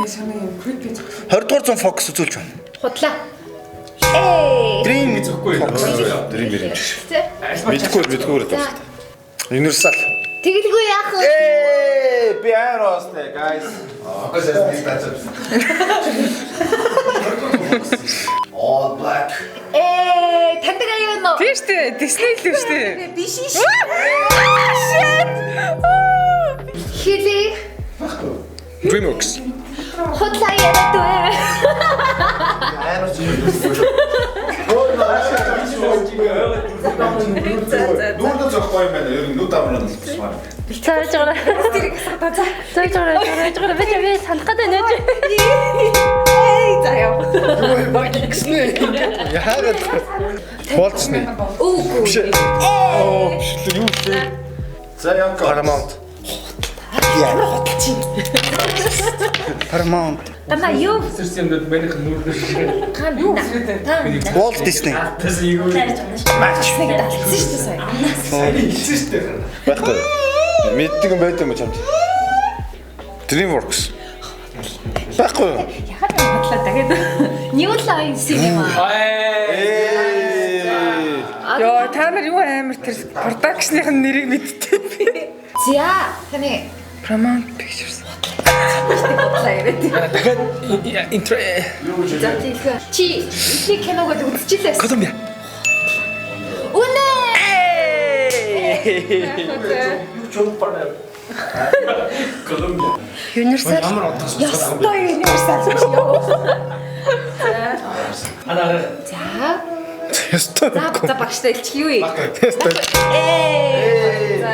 Сони юм creepy зогссон. 20 дугаар зуун Fox үзүүлж байна. Худлаа. Ээ. Dream Мэдэхгүй. Dream юм шиг. Тэ. Мэдгүй мэдгүй л байна. Universal. Тэгэлгүй яах вэ? Ээ, би аеростэй, guys. Фокус яасан тацсан. All black. Ээ, таньдаг аяа нөө. Тийм шүү дээ. Disney л үү шүү дээ. Биш ш. Хилээ. DreamWorks. Худлаа яриад вэ. Аерос. Нүүрдээ зөхгүй юм байна. Ер нь нүд амраа л тусмаар. Зааж байгаа. Тэрийг асуух за. Зааж байгаа. Зааж байгаа. Би санах гэдэг нэ. Эй, за яа. Юу баг гиснэ. Яагаад? Walt Disney. Үгүй. Биш. Оо, биш л юу вэ? За Янко. Paramount. Ямар худал чи. Paramount. Гана юу? Сэрсэн юмнууд манийх нүүрдээ шиг. Гана. Юу? Walt Disney. Тэс юу. Нэг далцсан шүү дээ сая. Хэлсэн шүү дээ. Байхгүй. Мэддэг юм байт юм чамд. DreamWorks. Байхгүй юу? Яхад юм худлаа дахиад. New Line Cinema. Ээ. Йоо, та нар юу амар тэр продакшных нь нэрийг мэддэг би. За, таны Paramount Pictures. худлаа яриад. Дахиад интро За тийхээ. Чи ихний киног л үзчихлээ. Колумбиа. Үнэ. Колумбиа. Universal. Ястай Universal биш юу? Анаа За. Ястай. За за багштай илчих юу юм? Ястай. Ээ. За.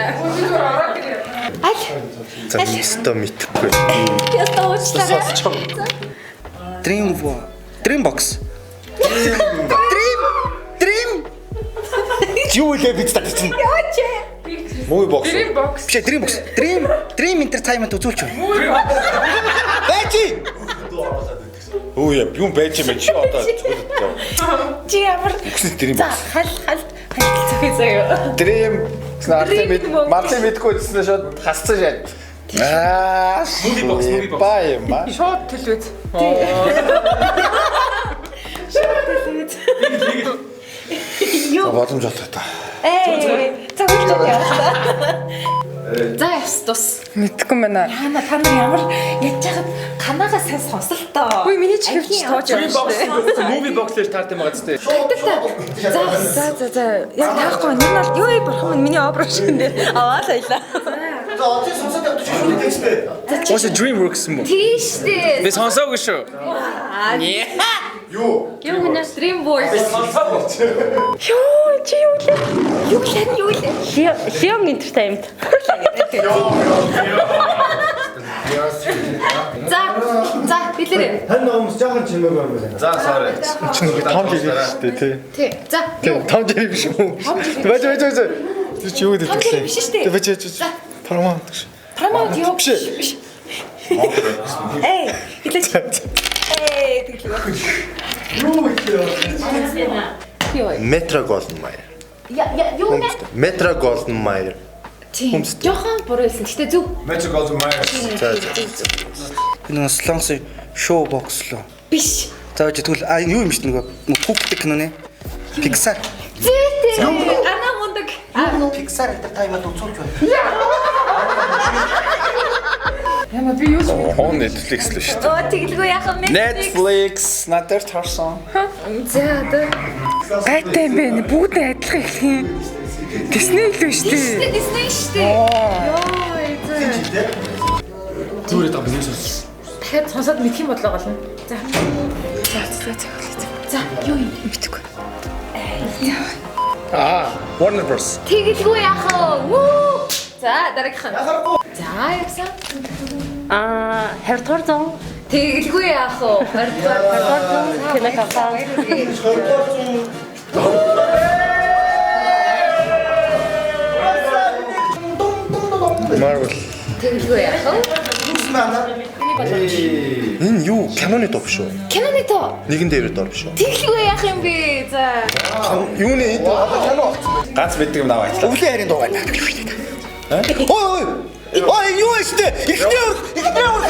Аль. За ястай мэдхгүй. Ястай уучлаарай. Dream Dreambox. Dream Dream. Юу лээ бид татчихсан. Яа чи. Movie box. Dream box. Биш ээ, Dreambox. Dream Dream Entertainment үзүүлж байна. Байж. Өө яа, юм байж юм чи одоо зөвхөн. Чи ямар Үхсэн Dream За box. хал хал хал зөхий заяа. Dream Мартин мэд Мартин мэдгүй гэсэн шууд хасцсан шээ. Аа, Movie box, movie box. Бай юм аа. Шууд төлөвөд. Юу? Боломж олох та. Ээ. Зөвхөн яваа. За явс тус. Мэдхгүй байна. Яна та нар ямар яаж яхад канаага сайн сонсолтоо. Үгүй миний чихвч тоож Dream явна box. шүү дээ. Movie box дээр таарт юм байгаа зү. За За за за. Яг таахгүй нэр нь бол юу юм бурхан минь миний образ шиг нэр аваа л баялаа. За одоо сонсоод явдаг шүү дээ тэгстэй. Ууса DreamWorks юм уу? тийш дээ. Би сонсоогүй шүү. Юу? Юу гэнэ? Dreamworks. Йоо, чи юу лээ? Юу лээ юу лээ? Leon Entertainment. За за билэрээ. Тань хүмүүс жоохон чимээгүй юм байна. За sorry. Чи нэг том жирэг шүү дээ тий. Тий. За Тийм, юу? том жирэг биш юм уу? Баж баж баж. Тэр чи юу гэдэг Том жирэг биш шүү дээ. Баж баж. За. Paramount гэж. Paramount юу? Биш. Биш. Ээ, хэлээч. Ээ, тэглээ. Юу? Metro Golden Mayer. Я я юу нэ? Metro Golden Mayer. Тийм. Жохон буруу хэлсэн. Гэтэ зөв. Metro Golden Mayer. За за. Энэ нэг Солонгосын шоу бокс лөө. Биш. За байж тэгвэл а энэ юу юм шиг нөгөө хүүхдтэй кино нэ. Pixar. Зүйтэй. Ганаа мундаг. Pixar Entertainment үзүүлж байна. Яна би юу ч мэдгүй. Хоо Netflix л шүү дээ. Оо тэглгүй яхан Netflix. Netflix надад тарсан. За одоо Гайтай юм бэ. Бүгд нь адилхан эхлэх юм. Disney л үү шүү дээ. Disney шүү дээ. Йоо, зөө. Зүгээр даа би сонссон. Дахиад сонсоод мэдх юм болоо голно. За. За за за. За, юу юм? Мэдгүй. Аа, Warner Bros. Тэгэлгүй яах вэ? Вүү. За, дараагийнх нь. За, явсан. Аа, 20 дугаар зуун. Тэгэлгүй яах вэ? 20 дугаар 20 дугаар зуун кино компани. Marvel. Тэгэлгүй яах вэ? Энэ юу? Киноны дуу биш үү? Киноны тоо. Нэгэн дээр дор биш үү? Тэгэлгүй яах юм бэ? За. Юуны энэ одоо кино болсон байх. Ганц мэддэг юм наваа ажиллаа. Өвлийн хайрын дуу байна. Ой ой. Ой юу вэ штэ? Эхний өрх, эхний өрх.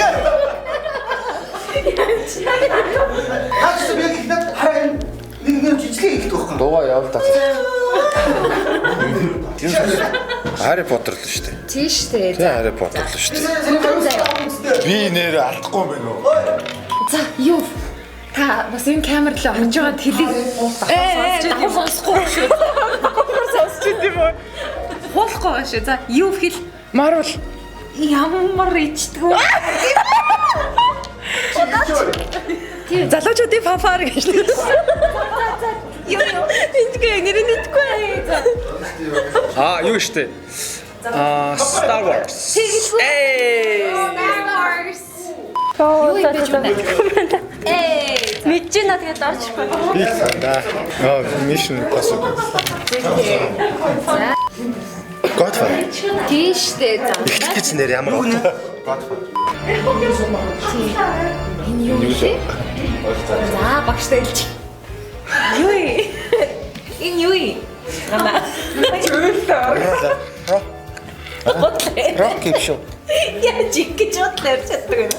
Хаач би яг ихэд хараа энэ нэг нэг жижигхэн хийдэг байхгүй. Дуугаа явал та. Harry Potter л шүү дээ. Тийм шүү дээ. Тэ Harry Potter л шүү дээ. Би нэр алдахгүй юм байна уу? За, юу? Та бас энэ камер руу орж байгаа хэлийг давхар сонсохгүй шүү. Давхар сонсч идэв юм уу? Хуулахгүй байгаа шүү. За, юу хэл? Marvel. Ямар ичдгүү. Тийм залуучуудын фанфар гэж нэр. Юу юу? Эндгээ нэр нь идэхгүй. Аа, юу штэ. Аа, Star Wars. Star Wars. Юу юм бэ ч юм бэ? Эй. Мэдэж байна тэгээд орж ирэхгүй. Би л сандаа. Аа, Mission Impossible. Godfather. Тийм шүү дээ. За. Эхлэх гэж нэр ямар утга. Godfather. Энэ юу вэ? За, багштай хэлж. Юу юм? Энэ юу юм? Гана. Rock юм шүү. Яаж ингэж бодлоо ярьж чаддаг юм.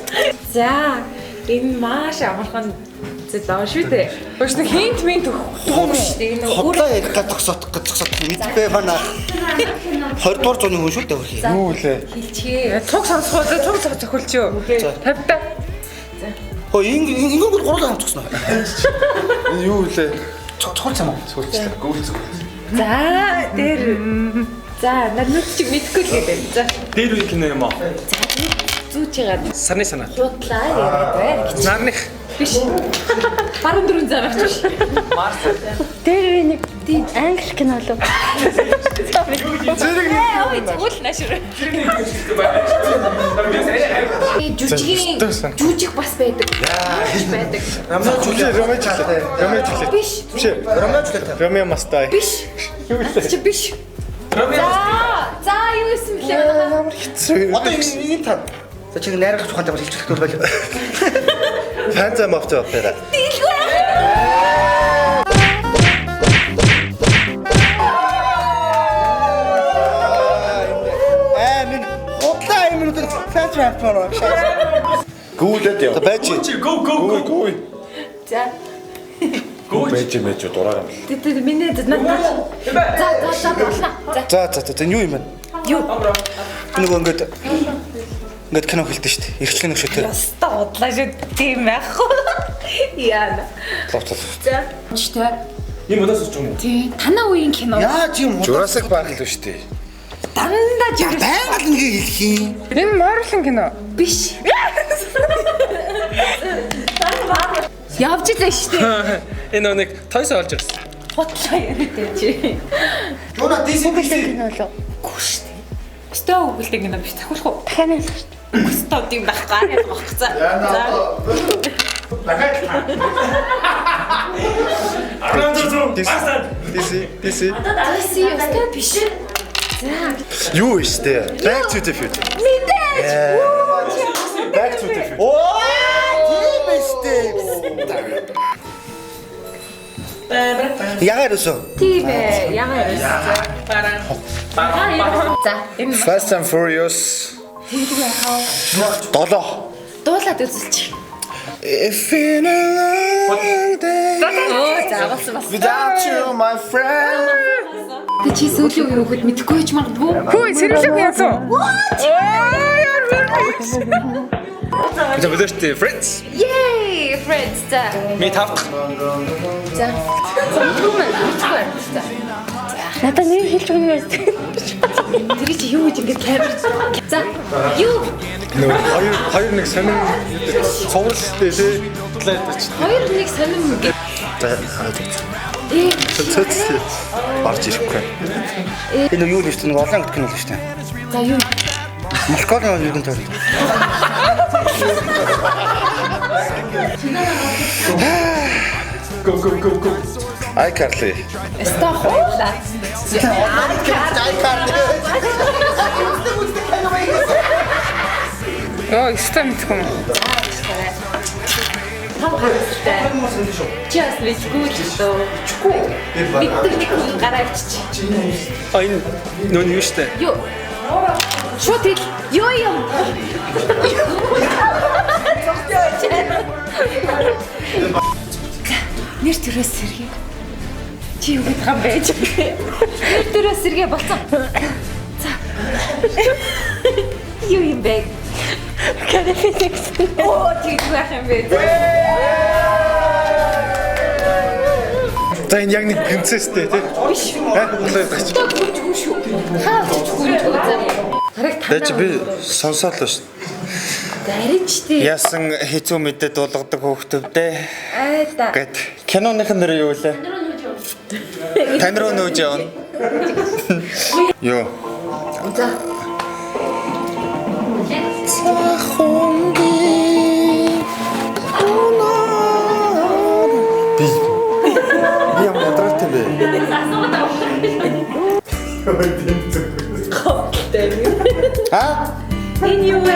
За, энэ маш амархан зүйл байгаа шүү дээ. Өөрс нь хинт минь төх юм шүү дээ. Энэ Худлаа ярих гэж зогсоох гэж зогсоох мэдгүй байна. 20 дугаар зууны хүн шүү дээ хөрхий. Юу лээ? Хэлчихээ. цуг сонсох уу? Цуг цог зохиолч юу? 50 та. Хөө ингэ ингэ гурлаа хамт зогсно. Энэ юу лээ? Цогцол юм уу? Цогцлоо. Гүйл цогцлоо. За, дээр. За, над чиг мэдэхгүй л гэдэг. За, Дээр үе кино юм уу? зүүж байгаа. Сарны санаа. Худлаа яриад байна гэж. Нарных. Биш. Баруун дөрвөн зам авч биш. Тэр үе нэг англи кино лөө. Зэрэг Ой, зүгэл наашир. Жүжигийн жүжиг бас байдаг. Жүжиг байдаг. Ромео Жүлээ, Ромео Жүлээ. Ромео Жүлээ. Биш. Биш. Ромео Жүлээ. Ромео must die. Биш. Чи биш. За, за юу исэн блэ манайхаа? Ямар хэцүү. Одоо энэ энэ та. За чи найрах ухаантай бол хэлчих бол. Phantom of the Opera. Аа минь худлаа юм нүдэр фэнс рампаар. Гүйлээд яв. Байж. Go go go. Гүйл. За. Байж мэж дураар юм. Тэ тэ миний над. За, за, за болно. За. За за за энэ юу юм бэ? Юу? Нөгөө ингээд ингээд кино хэлдэг шүү дээ. Эрхчлэн нэг шүтэр. Яста худлаа шүү тийм байхгүй. Яана. Ловцол. За. Чтэй. Ийм удаас сонсч юм уу? Тийм. Танаа үеийн кино. Яаж юм худлаа? Jurassic Park л шүү дээ. Дандаа жирэх. Байнга л нэг хэлэх юм. Энэ Marvel кино. Биш. Явж илээ шүү дээ. Энэ нэг тойсоо олж ирсэн. Худлаа яриад байж. Юуна DC DC. Кино лөө. Үгүй шүү дээ. Өстөө өгөлтэй кино биш захиулах уу? Дахиад нэг шүү дээ. Өстөө тийм байхгүй арай багх. За. За. DC DC DC өстөө биш. Юу вэ штэ? Back to the Future. Мэдээж. Back to the Future. Оо тийм ээ штэ. Ягаар өсөө. Тийм ээ. Ягаар өсөө. За, энэ Fast and Furious. Долоо. дуулаад үзэлчих. If in a long day Өө, за болсон болсон. without you my friend. Тэ чи сүүлийн үеийн хүүхэд мэдэхгүй ч магадгүй. Хүү, сэргэлэг яасан. За бид нарт Friends. Yay, friends. За. Ми тав дахь. За. Мэдгүй мэн, мэдгүй. За. Надад нэр хэлж өгнө юм. Тэр чи юу гэж ингэж камер. За. Юу? Нөгөө хоёр хоёр нэг сонин цувралтай тий. Хоёр нэг сонин гэж. За Ээ, цэц орж ирэхгүй. Энэ юу нэ штэ нэг олон кино л штэ. За юу? Малколын юугэн тойрог. Go go go go. iCarly. Өстөө худлаа. Йоо, өстой мэдгүй юм. Том харамсалтай. Чи бас мэдгүй л дөө. Мэдгүй. Мэддэг нэг хүн гараа авчиж. А энэ нөө юу штэ? Юу? Шууд хэл. Юу юм? Нэр төрөөс сэргээ. Чи юу гэдэг юм бэ? Нэр төрөөс сэргээ болцсон. За. Юу юм бэ? Калификс. Оо, тэгж байх юм бэ? За энэ яг нэг принцесстэй тий. Биш. Аа. Гүнжгүй шүү. Хаа гүнжгүй заа. Хараг Тэ танаа. чи би сонсоод л шүү. Даричтэй. Яасан хэцүү мэдээ дуулгадаг хөөхтөвдөө Айда. гэт. Киноных нэр юу лээ? Тань руу нүүж явна. Йоо. За. Би би ямар ядраатай бэ? А? Энэ юу вэ?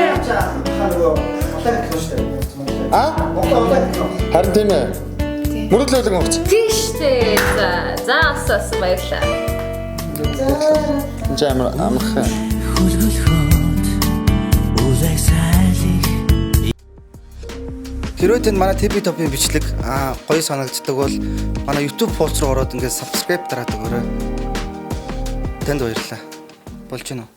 Удаан кино шүү дээ. А? Монгол удаан кино. Харин тийм ээ. Мөрөдлөө л гоц. Тийш дээ. За, за ас ас баярлаа. Энд чи амар амархан. Хэрвээ танд манай TV Top-ын бичлэг гоё санагддаг бол манай YouTube хуудас руу ороод ингээд subscribe дараад өгөөрэй. Танд баярлалаа. Болж гинөө.